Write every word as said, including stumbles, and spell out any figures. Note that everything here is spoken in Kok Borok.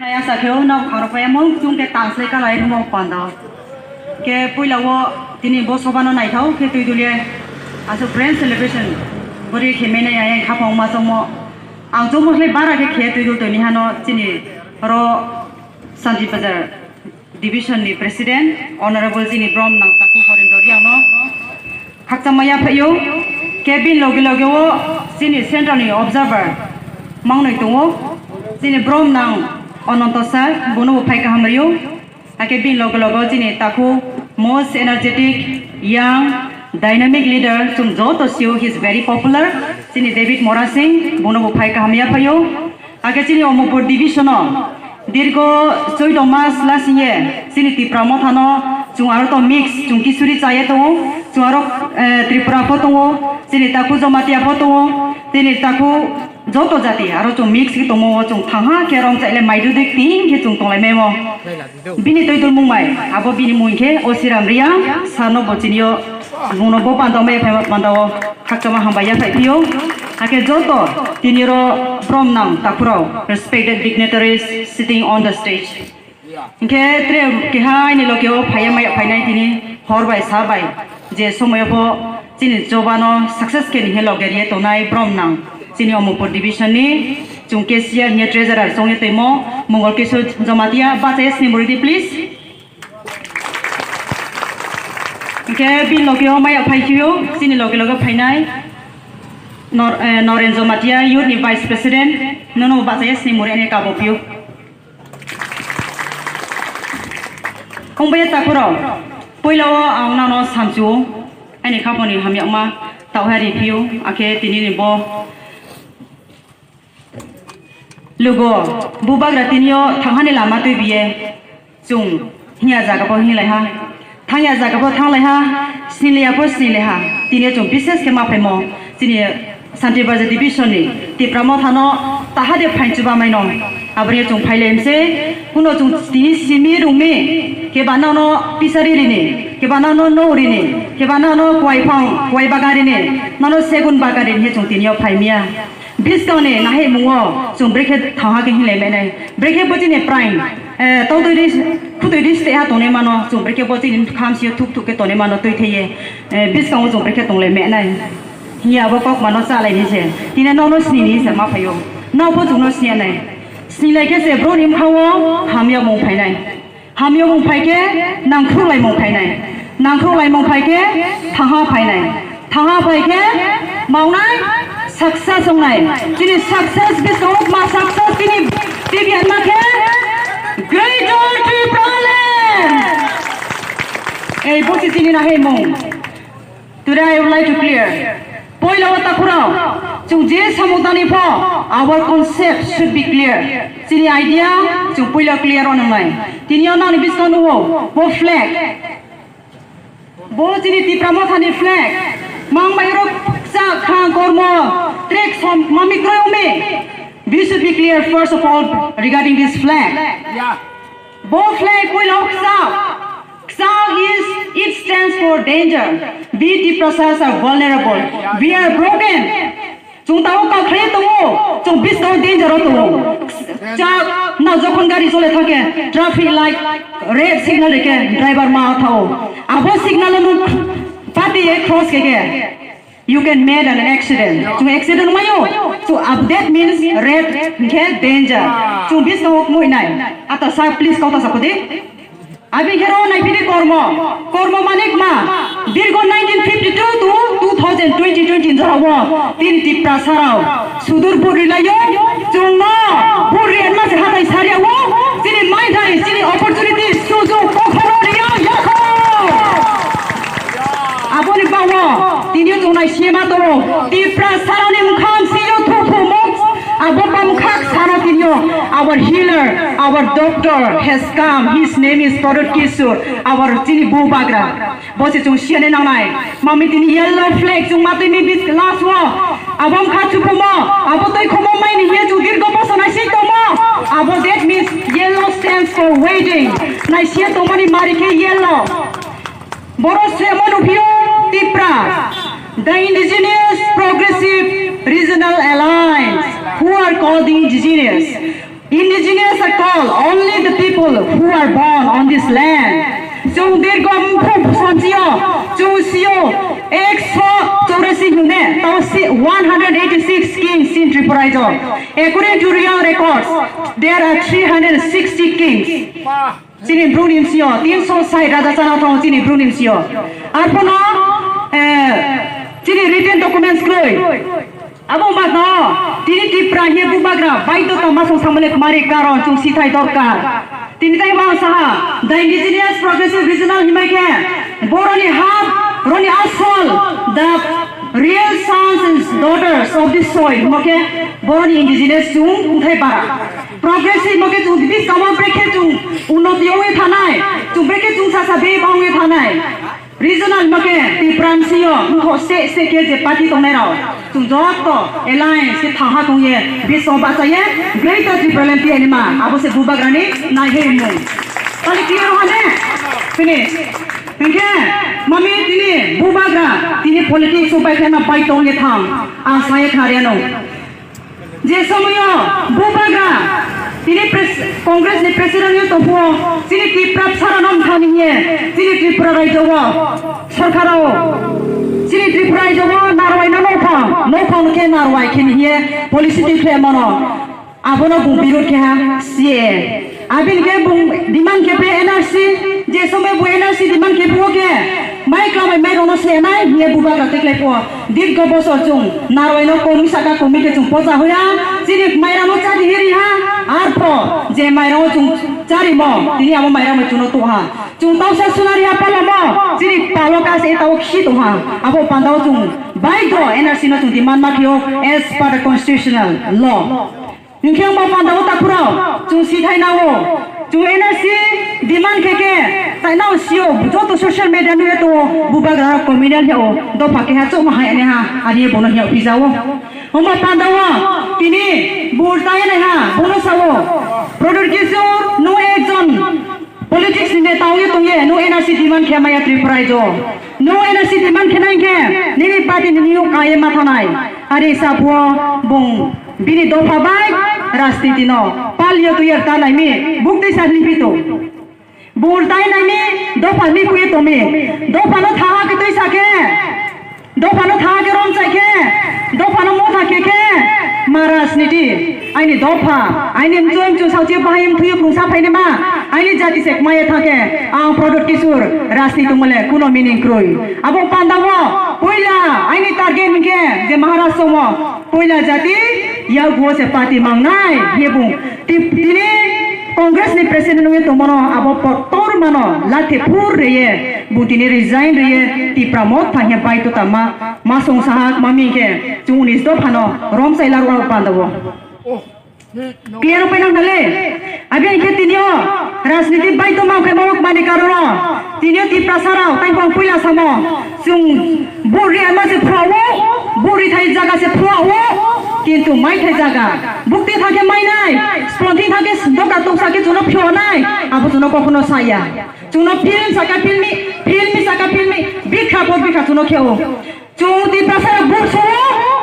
Nai asa khe o nok kharo paya mung chung ke tang se kalai rumo panda. Ke puila o tini bo soba no naithau khe twi dulia aswk grand celebration bori khe mene ayang khapang ma chomo. Ang chomo khlai bara khe khe twi dul toni hano chini ro Santi Bazar Division ni President Honorable chini brom nang Taku Horendra Riang no khakchangma yaphaio. Khe bini loge loge o chini central ni observer mangnoi tongo, chini brom nang Ananto sir, bono bo phai kaham rio. Hakhe bini loge loge o chini Taku most energetic, young, dynamic leader, chwng joto sio, he is very popular, chini David Mora Singh, bono bo phai kaham yaphaio. Hakhe chini Omopur division o dirgo chwdw mas lasingye chini Tipra Motha no chwng aro to mix, chwng kisuri chaye tongo, chwng aro, eh, Tripura pho tongo, chini Taku Jamatia pho tongo, chini Taku joto jati aro chwng mix khe tongo, chwng thangha khe rong chaile maidu dik ting khe chwng tonglai memo. Bini twi dul mung mai, abo bini mung khe Osiram Riang, sano bo chini o, bungno bo panda mai phai panda o. Khakchangma hambai yaphai phio. Hakhe joto tini ro brom nang Takurao, respected dignitaries sitting on the stage. Hinkhe tre keha aini loge o phaiya maya phainai tini hor bai sa bai je somoyo pho chini choba no success khe ni he loge riye tongnai brom nang chini Omopur division ni chwng cashier hiye treasurer chongye toimo Mongol Kishore Jamatia, bacha S ni muridi please. Hinkhe bini loge o maya phai phio, chini loge loge phainai Nor-, eh, Noren Jamatia, youth ni vice president, nono bacha S ni muri ani kabo phio. Ongbai Takurao, puila o ang nano samchu, ani khaponi hamyakma tauhari phio, akhe tini ni bo Lugo, bubagra tinio thanghani lama twi biye, chwng hiya jaga pho hinglaiha, thangya jaga pho thanglaiha, sinliya pho singlaiha, tinio chwng bises khe ma phaimo, chini Santi Bazar division ni Tipra Motha no taha de phainchuba maino, aboni chwng phaile mse, kuno chwng tini simi rungmi, khe ba nano pisari rini, khe ba nano no rini, khe ba nano kwai phang, kwai bagan rini, nano segun bagan rini he chwng tinio phaimiya. Biskang ni nahai mungo chwng brekhe thangha khe hinlai menai. Brekhe bo chini prime, eh, tongtwi ri, khutwi ri ste ha tongnai mano, chwng brekhe bo chini khamsio thuk thuk khe tongnai mano twi thaiye. Eh, biskango chwng brekhe tonglai menai. Hiya bo kok mano chalai ni se. Tini nokno sini ni se ma phaio. Nokbo chwngno siya nai. Sinilai khe se bro ni mkhango hamya mung phainai. Hamyamung phai khe nangkhruklaimung phainai, nangkhruklaimung phai khe thanha phainai, thanha phai khe maunai success wngnai. Chini success biskango ma success chini T V anma khe Greater Tipraland. Ei bo se chini nahimung. Today I would like to clear. Poila o takhurao, chwng je samung tani pho, our concept should be clear. Chini idea chwng poila clear o nangnai. Tini o nani biskango nugo, bo flag. Bo chini Tipra Mothani flag. Mang bai rok cha khang kormo, trek som mami kroi ome. We should be clear first of all regarding this flag. Yeah. Bo flag poila o kchak. Kchak is, it stands for danger. We Tiprasas are vulnerable. We are broken. Chwng tao kakhlai tongo, chwng biskango danger o tongo. Kchak na jokhon gari chole thangkhe traffic light red signal rikhe driver ma thao. Abo signal no pati e cross khe khe. You can made an accident. Chwng accident mayo. So, uh, that means red hinkhe danger. Chwng biskango mui nai. Ata sa please kota sa kodi. Abi khero nai pidi kormo. Kormo manik ma. Dirgo nineteen fifty-two to two thousand twenty twenty jorao tin Tiprasarao sudur buri layo. Chwngno buri enma se hatai sariao. Chini mai thai chini opportunity sujog kokhoro riya yakho. Aboni bawo, tinio chwng nai sima tongo. Tiprasaroni mkham sio thuphumo. Abo bamkhak sano tinio. Our healer, our doctor has come. His name is Parot Kishore. Our chini bubagra. Bo se chwng siani nangnai. Mami tini yellow flag chwng matwi mi bis last wo. Abo wngkha thuphumo. Abo twi khomo maini ye chwng dirgo boso nai si tongmo. Abo that means yellow stands for waiting. Nai sia tongmani mari khe yellow. Borok se manu phio Tipra, the Indigenous Progressive Regional Alliance, who are called the indigenous. Indigenous are called only the people who are born on this land. Chwng dirgo mphuk samsio, chwng sio, ekso chorasi hune, tao si, one hundred eighty-six kings in Tripura ijo. According to real records, there are three hundred sixty kings. Chini Bru ni msio, tinso sai raja chana thong chini Bru ni msio. Arpono, eh, chini written documents kroi. Abo wngma no, tini Tipra hiye bubagra, baidhota masong samani khmari karon chwng sithai dorkar. Tini tai wang saha, the indigenous progressive regional himai khe, boroni hap, roni asol, the real sons and daughters of this soil, himo khe, boroni indigenous chwng thai bara. Progressive himo khe chwng bini kamo brekhe chwng unnoti ongwi thanai, chwng brekhe chwng sasa be bangwi thanai. Regional himo khe Tipra msio wngkho se se khe je party tongnai rok. Chwng joto alliance khe thaha tongye, biso bachaye, Greater Tipraland tiyanima, abo se bubagrani naihemung. Tali clear hane? Finish. Hingkhe, mami tini bubagra, tini politics o bai khe na bai tongye thang, ang saye khariyano. Je somoyo bubagra tini pres-, Congress ni president yo tongphuo, chini Tipra bsarano wngthani hiye, chini Tripura rajyo o sorkar o, chini Tripura rajyo o narwai no nokha, nokha no khe narwai khe ni hiye policy twi khe mano, abono bung birod khe ha C A A. Abini khe bung demand khe pe N R C, je somoy bo N R C demand khe phuo khe, mai klamai mai rono se nai, hiye bubagra teklai phuo. Dirgo bosor chwng narwai no komi saka komi khe chwng poja hoya, chini mairang no chari hiri ha, arpho je mairang o chwng chari mo, tini abo mairang bai chwng no tuha. Chwng tausa sunari ha pala mo, chini palo kas e tao khi tuha. Abo pandao chwng baidho N R C no chwng demand ma khio as per the constitutional law. Hingkhe wngma panda o takhurok, chwng sithai nao, chwng N R C demand khe khe, tai nao sio, joto social media nuya to, bubagra communal heo, dopha keha chokma hai ane ha, ani bono heo pijao. Wngma panda o, tini bur tai nai ha, bono sao, Pradyot Kishore, no ekjon politics ni neta ongye tongye, no N R C demand khe maya Tripura rajyo. No N R C demand khe nai khe, nini party ni niyok kaye ma thanai. Ari saphuo bung bini dopha bai rajniti no pal yo tuyer ta nai mi, buk tei sa ni pito. Bur tai nai mi, dopha ni kuye to mi. Dopha no thaha ke tui sa khe. Dopha no thaha ke rom chai khe. Dopha no motha khe khe. Ma rajniti. Aini dopha, aini mchung mchung sauchi bahai mthuyu krungsa phaini ma, aini jati se kmaya thake, ang Pradyot Kishore, rajniti mole kuno meaning kroi. Abo panda o, poila, aini target hingke, je Maharashtra mo, poila jati, yaguo se party mangnai, ye bung. Ti-, tini Congress ni president nungye tongmano, abo kotor mano, lathe phur reye, bung tini resign reye, Tipra motha he baidhota ma, ma song sahak, ma mingke, chung unis dophano, rom chai larwa panda o. Clear upai nang nale. Abi ang khe tinio rajniti bai tongma khe mawk mani karono. Tinio Tiprasa rao tai bong puila samo. Chung buri ama se phua wo, buri thai jaga se phua wo. Kintu mai thai jaga. Bukti thangkhe mai nai, sponti thangkhe doka toksa khe chuno phio nai. Abo chuno kokono saya. Chuno film saka filmi, filmi saka filmi, bikha po bikha chuno kheo. Chung Tiprasa rok buk suo,